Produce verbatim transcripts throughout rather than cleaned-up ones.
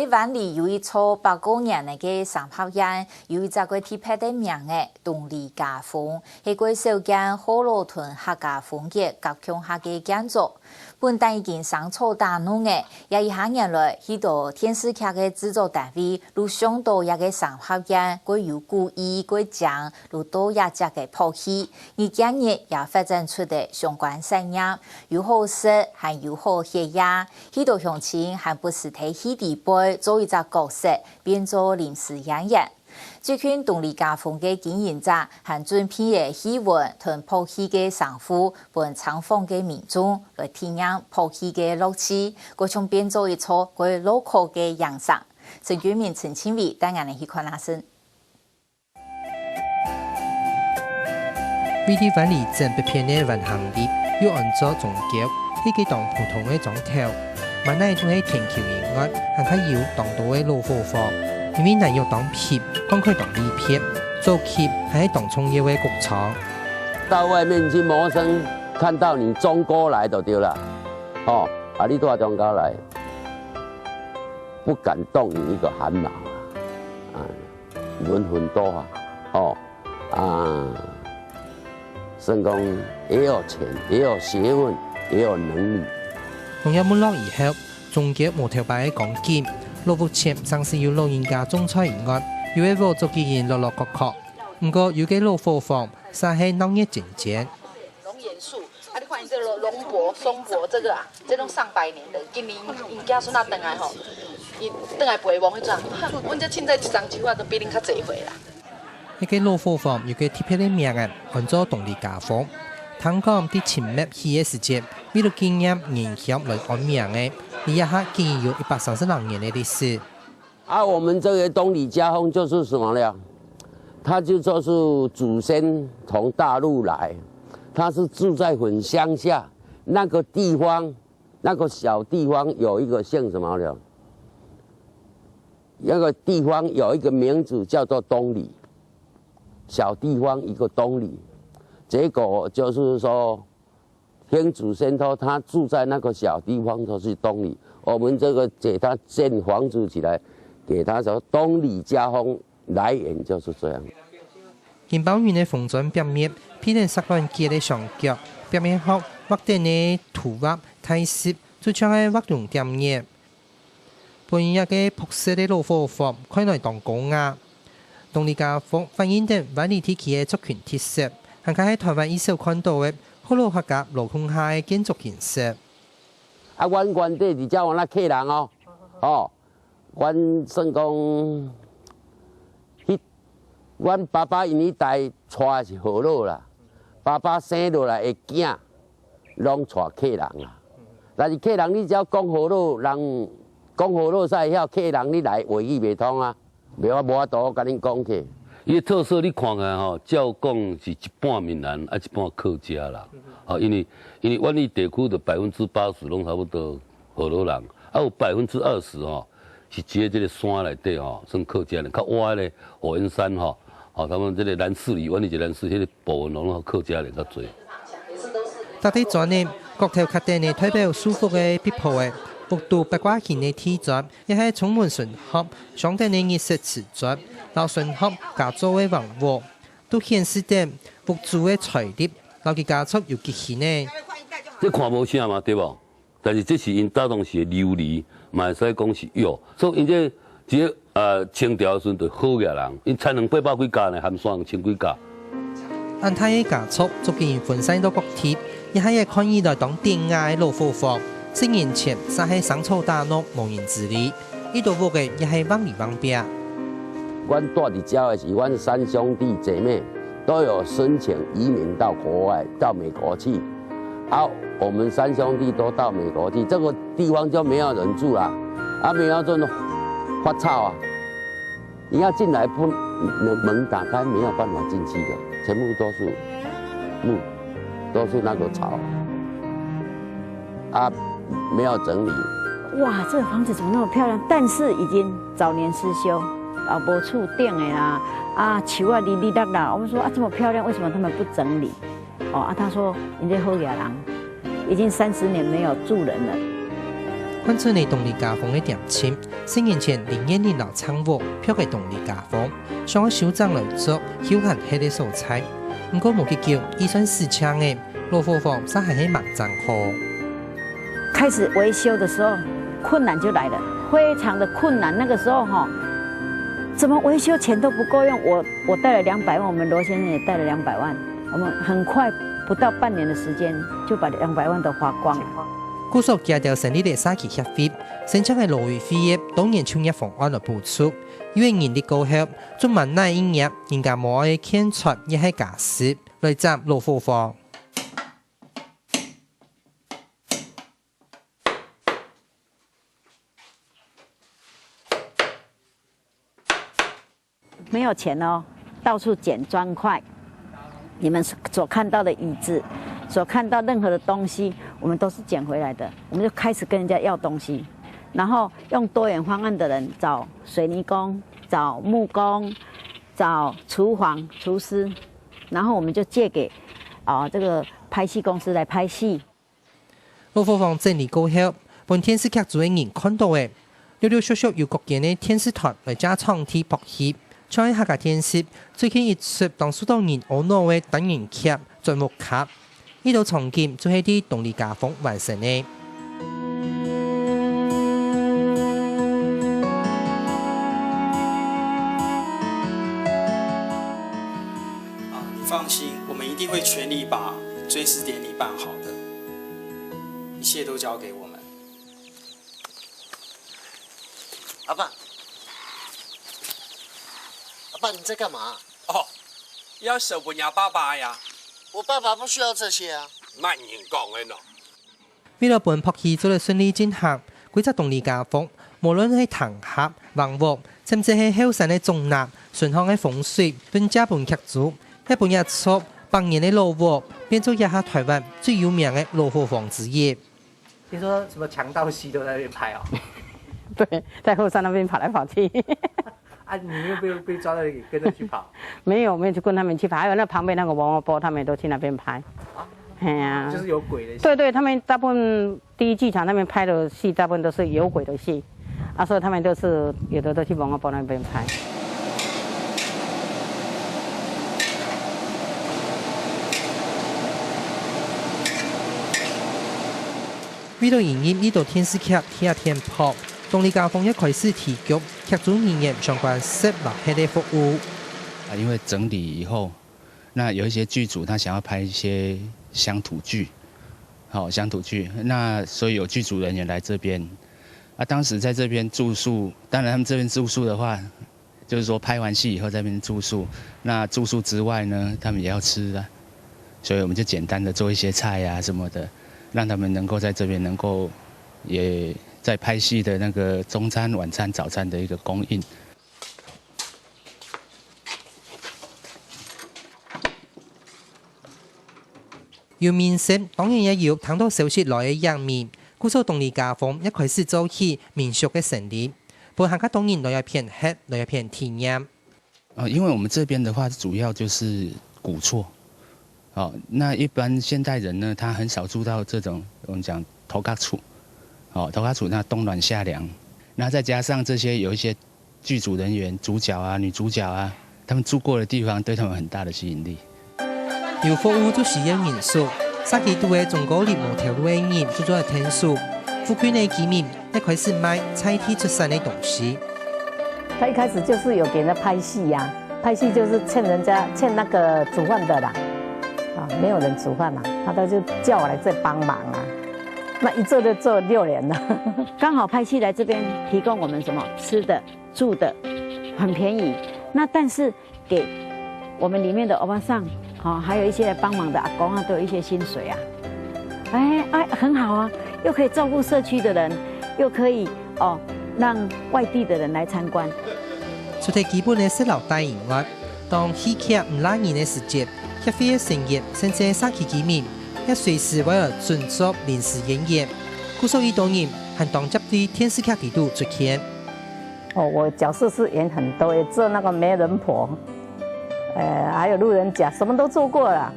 灣裡有一座百過年个三合院，有一隻个特別个名仔，東里家風，係較少見學老同客家風格合共下个建築。本旦已經生草打攏了，這一下年來，許多電視劇个製作單位，都想到這个三合院，較有古意、較靚，都到這隻个拍戲。 日漸日也發展出个相關產業，有好食，還有好歇夜。許多鄉親還不時在戲裡背做一隻角色，變做臨時演員。最近東里家風个經營者還準備了戲文同拍戲个衫褲，分參訪个民眾來體驗拍戲个樂趣，過像變做一座較local个樣式。陳君明、陳清偉帶𠊎等去看啊先。 位在灣裡正北片个灣坑裡，又安做中角，係个當普通个庄頭。滿哪都係田坵以外，還較有當多个老伙房，因為恁樣當偏，看開當利便，早期還係當重要个谷倉。到外面去謀生，看到你庄哥來就對了，哦，啊，你到庄家來，不敢動你一個汗毛啊，啊。 人很多啊，哦，啊，算講也有錢，也有學問，也有能力。農業沒落以後，中角無頭擺个光景，老屋前正係有老人家種菜以外，有个屋就已經落落殼殼。毋過有个老伙房，煞係鬧熱煎煎。 龍眼樹，啊，你看這個龍柏、松柏這個啊，這攏上百年的，今年𪜶囝孫仔轉來吼，𪜶轉來培墓彼陣，哈，阮遮凊彩一欉一花都比恁較濟歲啦。該个老伙房有个特別个名仔，安做東里家風。聽講在清末起个時節，為了紀念原鄉來安名仔，這一下已經有一百三十零年个歷史。 啊，我們這個東里家風就是什麼呢？他就說是祖先從大陸來，他是住在很鄉下，那個地方，那個小地方有一個姓什麼呢？那個地方有一個名字叫做東里，小地方一個東里，結果就是說， 天祖先說他住在那個小地方，就是東里。我們這個給他建房子起來，給他說東里家風，來源就是這樣。金包銀个紅磚壁面，配等石卵結个牆角，壁面項畫等个圖畫、大字，就像係畫龍點眼。 本來个樸實个老伙房，看來當高雅。東里家風反映等灣裡地區个族群特色，還較係臺灣已少看到个學老客家老共下个建築形式。啊，阮原底佇遮有客人哦，哦，阮算講，彼，阮爸爸𪜶一代娶的是學老啦，爸爸生落來的囝，攏娶客人啊。但是客人你只要講學老，人講學老才會曉，客人你來話語袂通啊，袂，我無法度共恁講起。伊的特色你看起來吼，照講是一半閩南，啊，一半客家啦。吼，因為，因為阮這地區的百分之八十攏差不多學老人，啊，有百分之二十吼， 是接這个山內底吼，算客家人，較倚咧火焰山吼，吼，他們這个南勢里，阮這个南勢，彼个部分攏客家人較濟。逐塊磚仔，角頭刻等个代表舒服个壁布仔，屋肚八卦形个地磚，也係充滿筍殼，鑲等个日式瓷磚，摎筍殼加做个橫屋，都顯示等屋主个財力，摎佢家族有幾興呢。這看無啥嘛，對無？ 但是這是𪜶當時的流離，嘛會使講是有。所以𪜶這，這个，呃，清朝的時陣就好額人，𪜶田兩百百幾甲呢，含山千幾甲。恁大个家族，足經分散到各地，這下个看起來當典雅个老伙房，十年前煞係生草打攏，無人治理，一到屋仔也係橫裡橫壁。阮蹛佇遮的時，阮三兄弟姐妹都有申請移民到國外，到美國去。 啊，我們三兄弟都到美國去，這個地方就沒有人住了，啊，沒有人發臭啊。你要進來不，門，門打開沒有辦法進去的，全部都是木，都是那個草，啊，沒有整理。哇，這個房子怎麼那麼漂亮？但是已經早年失修，啊，無厝頂的啦，啊，樹啊，離離落落。我們說啊，這麼漂亮，為什麼他們不整理？ 哦，啊，他說，人家好額人已經三十年沒有住人了。換轉个東利家風个點心，十年前林燕玲摎鄭屋pluck个東利家風，想愛收整來做休閒歇个所在。毋過無幾久，預算使淨了，老伙房煞還係吂整好。開始維修的時候，困難就來了，非常的困難。那個時候哈，怎麼維修錢都不夠用？我我帶了兩百萬，我們羅先生也帶了兩百萬，我們很快不到半年的時間就把兩百萬都花光了。故所佢兜成立了社區協會，申請个勞委會个多元就業方案來補助，因為人力過後，做滿哪一業，人家無愛个建材也係家私，來佔老伙房。 没有钱哦，到处捡砖块。你们所看到的椅子，所看到任何的东西，我们都是捡回来的。我们就开始跟人家要东西，然后用多元方案的人找水泥工、找木工、找厨房厨师，然后我们就借给啊、这个拍戏公司来拍戏。 老伙房整理過後，分電視劇組个人看著了，陸陸續續有各間个電視台來借場地拍戲，像係客家電視最近一齣當受著人阿𧩣个單元劇《轉屋客》，這兜場景就係在東利家風完成个。 啊，你放心，我们一定会全力把追思典礼办好的，一切都交给我们。阿爸，阿爸，你在干嘛？哦，要舍不得爸爸呀。我爸爸不需要这些啊。慢人讲的喏。 為了分拍戲做得順利進行，歸隻東利家風，無論係廳客、橫屋，甚至係後山个竹林、順巷个風水，分借分劇組，也分這座百年个老屋，變做這下臺灣最有名个老伙房之一。聽說什麼強盜戲都在那邊拍哦。對，在後山那邊跑來跑去。啊，你沒有被被抓到跟着去跑？沒有，沒有去跟他們去拍，還有那旁邊那個王二波，他們都去那邊拍。哎呀，就是有鬼的戲。对对，他们大部分第一剧场那边拍的戏，大部分都是有鬼的戏，啊，所以他们都是有的都去蒙阿波那边拍。 為了營業這兜電視劇、戲仔店鋪，東利家風也開始提供劇組人員相關食摎歇个服務。啊，因為整理以後，那有一些劇組他想要拍一些鄉土劇，好、鄉土劇，那所以有劇組人員來這邊。啊，當時在這邊住宿，當然他們這邊住宿的話，就是說拍完戲以後在那邊住宿，那住宿之外呢，他們也要吃啊，所以我們就簡單的做一些菜啊什麼的，讓他們能夠在這邊能夠也在拍戲的那個中餐、晚餐、早餐的一個供應。 有名聲，當然也有聽著消息來个影迷，故所東利家風也開始做起民宿个生理，分還較多人來這片歇，來這片體驗。呃，因為我們這邊的話，主要就是古厝。哦，那一般現代人呢，他很少住到這種我們講頭殼厝，哦，頭殼厝那冬暖夏涼，那再加上這些有一些劇組人員、主角啊、女主角啊，他們住過的地方對他們很大的吸引力。 有服務就需要人手，社區肚个中高齡無頭路个人就做得𢯭手，附近个居民也開始賣在地出產个東西。他一開始就是有給人家拍戲呀、拍戲就是欠人家欠那個煮飯的啦，啊，沒有人煮飯嘛，他都就叫我來這幫忙啊，那一做就做六年了。剛好拍戲來這邊提供我們什麼吃的、住的，很便宜。那但是給我們裡面的歐巴桑，好、還有一些幫忙的阿公啊，都有一些薪水啊。哎哎，很好啊，又可以照顧社區的人，又可以哦讓外地的人來參觀。除忒基本个食摎戴以外，當戲劇毋罅人个時節，協會个成員甚至係社區居民，也隨時會來準做臨時演員。故所有兜人還當輒對電視劇裡肚出現。 哦，我角色是演很多，也做那個媒人婆，呃，還有路人甲，什麼都做過了。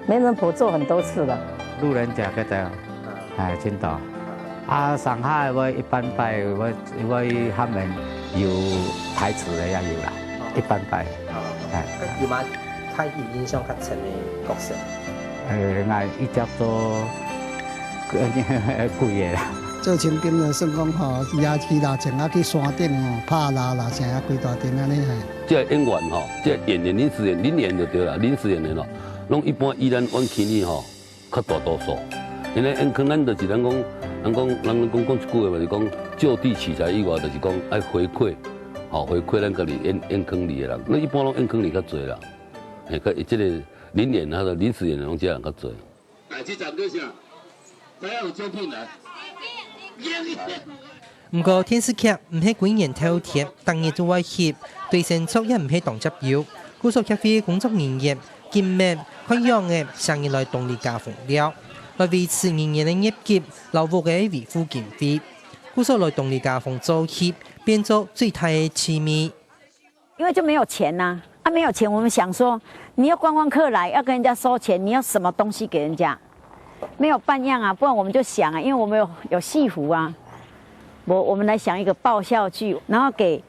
媒人婆做很多次了。路人甲个的，哎，真的。啊，啊，上下个話，一般般，話，話下面有台詞个也有啦，一般般。哎。有無較有印象較深个角色？呃，𠊎一直做鬼个啦。做清兵个算講吼，夜市啦，像啊去山頂吼，拍獵啦，像啊幾大陣安尼嘿。這个演員吼，這个演員臨時演，臨演就對啦，臨時演員咯，攏一般以咱灣區呢吼， 較大多數。因為演腔咱就是咱講，咱講，咱講，講一句話嘛，就是講就地取材以外，就是講愛回饋，吼，回饋咱家己演，演腔裡个人。咱一般攏演腔裡較濟啦，嘿，較，這个臨演啊，臨時演的攏遮人較濟。哎，這站叫啥？知影有獎品來。 毋過電視劇毋係歸年透天，逐日都會翕，對新作也毋係當接有。故所協會工作人員緊密看樣仔，成日來東里家風尞，來維持人員个業績，摎屋个維護經費。故所來東里家風做翕，變做最大个趣味。 因為就沒有錢呐、啊，沒有錢，我們想說，你要觀光客來，要跟人家收錢，你要什麼東西給人家？沒有半樣啊，不然我們就想啊，因為我們有，有戲服啊，我，我們來想一個爆笑劇，然後給，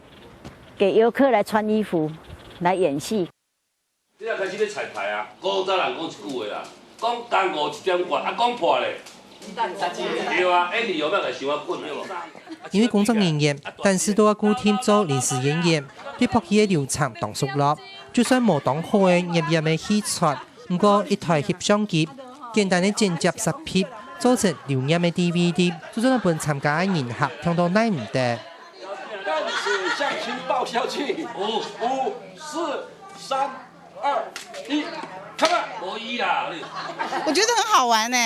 給遊客來穿衣服，來演戲。 你若開始欲彩排啊，五十人講一句話啦，講干五一點半，啊，講破咧。對啊，Andy有咩來想啊，滾啊。因為工作人員，但係都愛固定做臨時演員，對拍戲个流程當熟絡，就算無當好个業餘个戲材，毋過一台翕相機，簡單个剪接設備，做成留念个D V D，就做得分參加个人客聽到耐毋得。淡水相親爆笑劇，五、五、四、三、二、一，come on！無意啦，你。我觉得很好玩呢、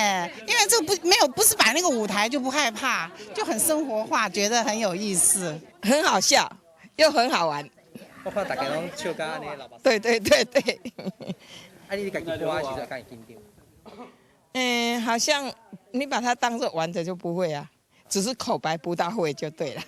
因为这个不没有不是摆那个舞台就不害怕，就很生活化，觉得很有意思。很好笑，又很好玩。我看大家拢笑甲安尼，老板。对对对对。啊，你家己搬的时候，敢会紧张？嗯，好像你把它当作玩的就不会啊。 只是口白不大会就对了。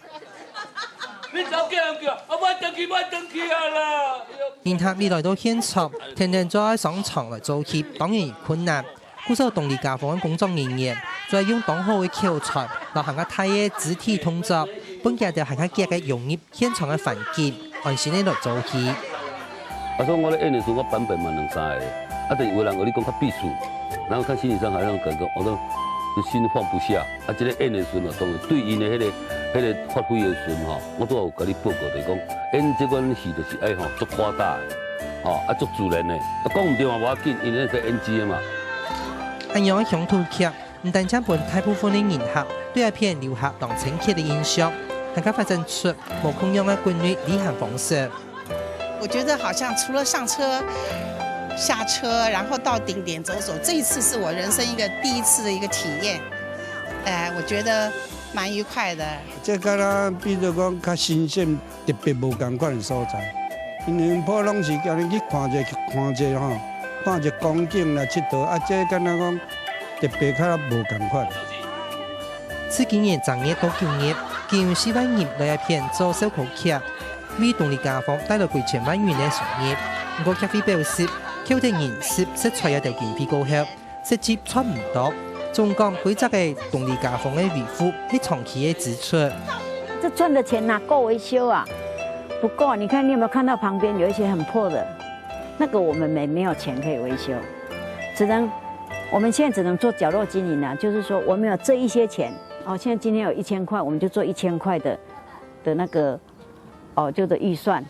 你走叫人叫，啊，莫转去，莫转去啊啦！人客未來到現場，天天就愛上場來做戲，當然困難。故所東里家風个工作人員，就愛用當好个口才，摎還較大个肢體動作，分佢兜還較遽个融入現場个環境，安心个來做戲。 啊，所以我咧演的時陣，我版本嘛兩三个。啊，但是有的人有咧講較閉思，然後看心理上好像感覺，我都心放不下。啊，這个演的時陣啊，當然對𪜶的彼个、彼个發揮的時陣吼，我都有跟你報告，就是講，演這款戲就是愛吼，足誇大的，吼，啊，足自然的。啊，講毋對嘛，無要緊，因為是N G的嘛。恁樣个鄉土劇，毋單淨分大部分的人客對這片留下當深刻的印象，還較發展出無共樣个國內旅行方式。 我觉得好像除了上车、下车，然后到顶点走走，这一次是我人生一个第一次的一个体验，哎，我觉得蛮愉快的。这敢若比如讲较新鲜、特别无共款的所在，因为普通是叫你去看一下、去看一下吼，看一个光景啦、佚佗，啊，这敢若讲特别较无共款。自今年正月到九月，共有四萬人來這片做笑科劇。 為東里家風帶來幾千萬元个收入。毋過協會表示，扣忒人事、食材這兜經費過後，實際賺毋多。總講，規隻个東里家風个維護係長期个支出。這賺的錢哪夠維修啊？不夠，你看你有沒有看到旁邊有一些很破的？那個我們沒沒有錢可以維修，只能我們現在只能做角落經營啊，就是說我們有這一些錢，哦，現在今天有一千塊，我們就做一千塊的的那個哦，就的預算。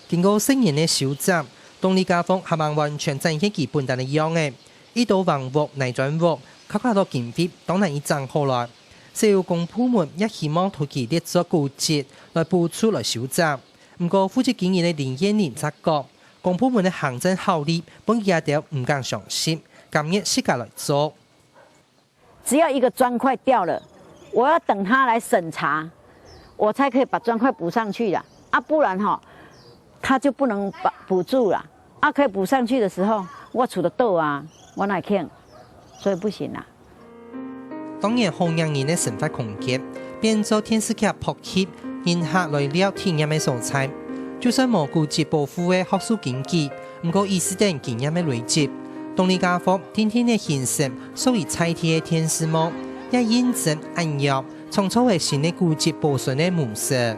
經過十年个修整，東里家風還吂完全展現佢本旦个樣仔，已多橫屋、泥磚屋，靠較多經費當難以整好來。所以公部門也希望摎佢列作古蹟來補助來修整。毋過負責經營个林燕玲則講，公部門个行政效率分佢兜毋敢相信，甘願自家來做。 只要一個磚塊掉了，我要等他來審查，我才可以把磚塊補上去啦。啊，不然哈，他就不能補補助啦。啊，可以補上去的時候，我厝就倒啊，我哪會肯？所以不行啦。當然，好額人个生活空間變做電視劇拍戲、人客來尞體驗个所在。就算無古蹟保護个學術根據， 毋過意識等經驗个累積，東里家風定定个形成屬於在地个電視網，也因真恁樣，創造了新个古蹟保存个模式。